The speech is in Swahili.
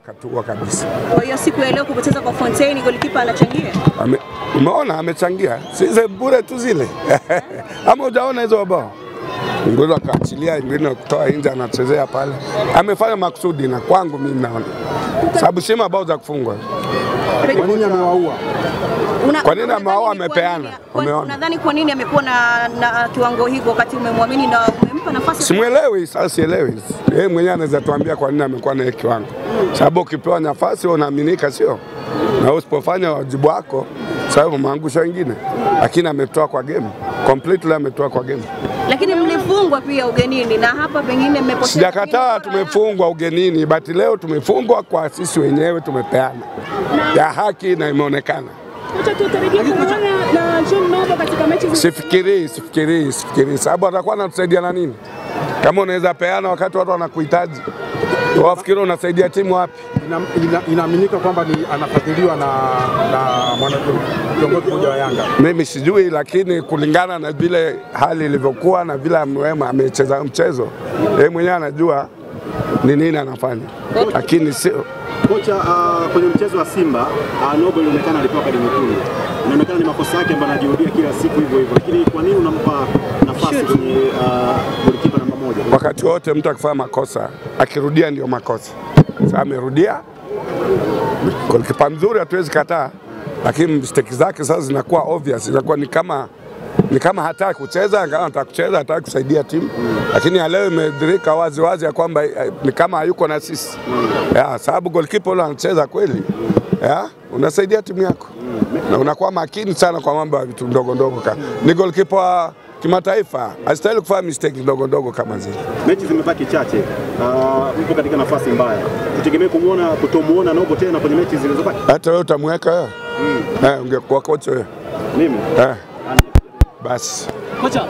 Akatua kabisa. Kwa hiyo siku ya leo kupoteza kwa Fontaine, golikipa anachangia? Umeona amechangia. Si bure tu zile. Ama hujaona hizo mabao? Ngoja akaachilia ingine kutoa nje anachezea pale. Amefanya makusudi na kwangu mimi naona. Sababu si mabao za kufungwa. Kwa nini amewaua? Kwa nini amewaua? Amepeana. Umeona? Unadhani kwa nini amekuwa na kiwango hiko wakati umemwamini na umempa nafasi? Simuelewi, sasa sielewi. Yeye mwenyewe anaweza tuambia kwa nini amekuwa na kiwango. Sababu ukipewa nafasi unaaminika, sio? Na usipofanya wajibu wako, sababu maangusho wengine. Lakini ametoa kwa game. Completely ametoa kwa game. Lakini mlifungwa pia ugenini na hapa pengine mmepoteza. Sijakataa tumefungwa ugenini, but leo tumefungwa kwa sisi wenyewe tumepeana. Ya haki na imeonekana. Kocha, tutarejea kumuona na John Noble katika mechi. Sifikiri. Sababu atakuwa anatusaidia na nini? Kama unaweza peana wakati watu wanakuhitaji. Wafikiri unasaidia timu wapi? Inaaminika kwamba ni anafadhiliwa na kiongozi mmoja wa Yanga. Mimi sijui, lakini kulingana na vile hali ilivyokuwa na vile amecheza mchezo, yeye mwenyewe anajua ni nini anafanya. Lakini sio kocha. Kwenye mchezo wa Simba, Noble inaonekana alipewa kadi nyekundu. Inaonekana ni makosa yake ambayo anajirudia kila siku hivyo hivyo. Lakini kwa nini unampa nafasi kwenye golikipa namba 1? Wakati wote mtu akifanya makosa, akirudia ndio makosa. Sasa amerudia. Golikipa mzuri hatuwezi kataa, lakini mistake zake sasa zinakuwa obvious, zinakuwa ni kama hataki kucheza, kama hataki kucheza, hataki kusaidia timu. Lakini leo imedhihirika wazi wazi ya kwamba ni kama hayuko na sisi. Ya, sababu goalkeeper yule anacheza kweli. Ya, unasaidia timu yako. Na unakuwa makini sana kwa mambo ya vitu ndogo ndogo kama. Ni goalkeeper wa kimataifa, hastahili kufanya mistake ndogo ndogo kama zile. Mechi zimebaki chache. Mpo katika nafasi mbaya. Tutegemee kutomuona Noble tena kwenye mechi zilizobaki. Hata wewe utamweka wewe? Ungekuwa kocha wewe. Mimi? Basi. Kocha.